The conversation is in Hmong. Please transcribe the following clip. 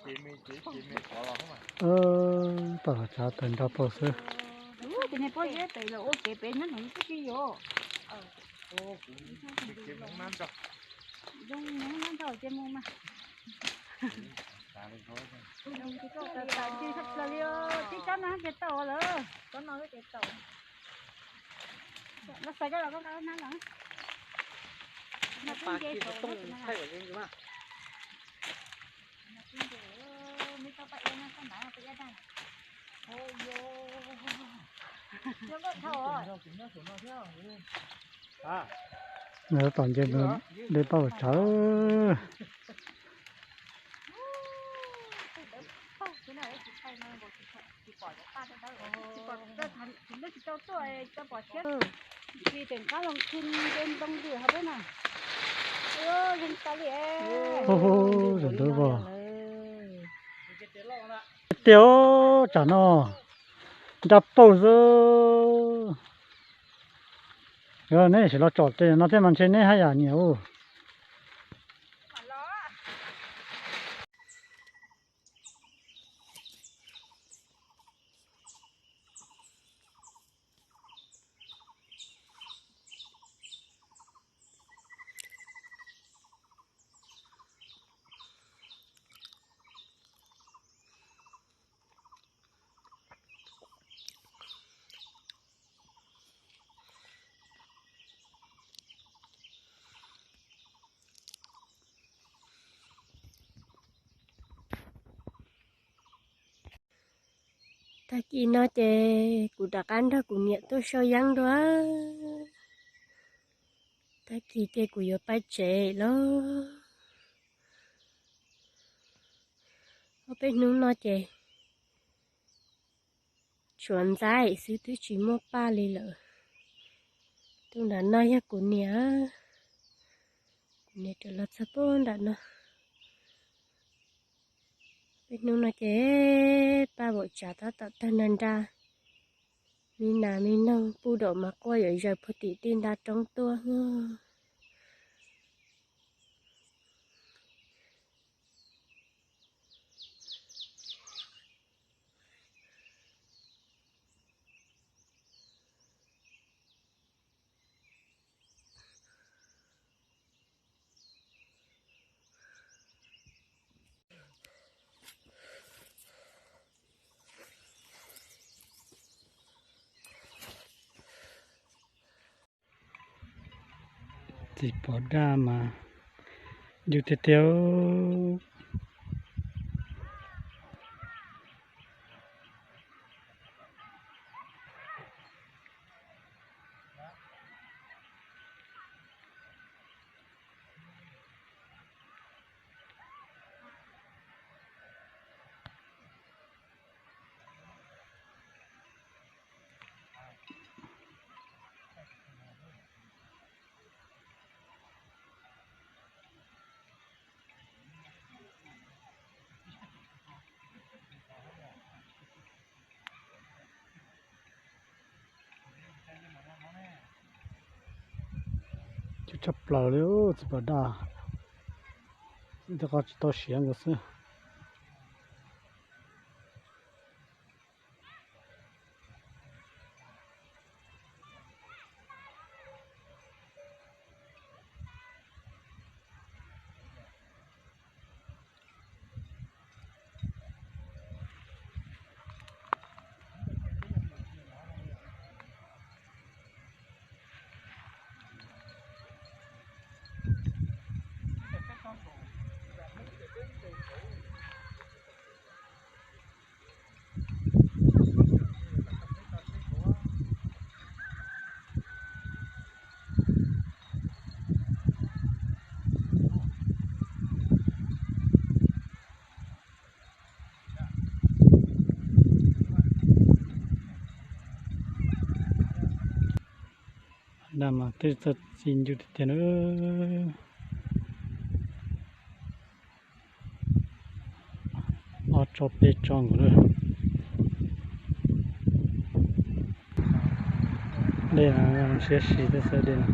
Paj Vaum Tsav tawm nra paug xwb. Ces niag pob zeb pem los ua kev pem nyob nws twb tsis yuav. Zoo nyob nrog ces mus mas. Tsis tsob no ces tau lawm. Tsob no ces tau. Los xav coj los koj nqa nab los. Nws tom nce mus de Paj Vaum Tsav. Hu hu, tus ntub vog. Tiag, tsam no nra paug xwb. Yog neb sim los tsom tes no thiab mas ntshe neb haj yam nyiam ua. Tag kis no ces kuv rov qab nrog kuv niam tuaj sau yeeb dua. Tag kis ces kuv yuav pais tsev lawm. Ob peb hnub no ces tshuav ntxaib xwb twb tsis muaj paj li lawm. Tus nram no yog kuv niam, kuv niam rov los txog puag nram no. Peb hnub no ces Paj Vaum Tsav tab tom tawg nra nra, me nas me noog puj daum mas quaj yuav zaws puag tim tej nta roob tuaj. Txiv pos daj mas yus tiag tiag. Coob tshaj plaws li, txiv pos daj, tej qhov tsis tau siav nkaus xwb. Daj mas tej txawj txi ncw tiag tiag na. Ob tso peb tso nkaus lawm. Dej siab si xwb dej no.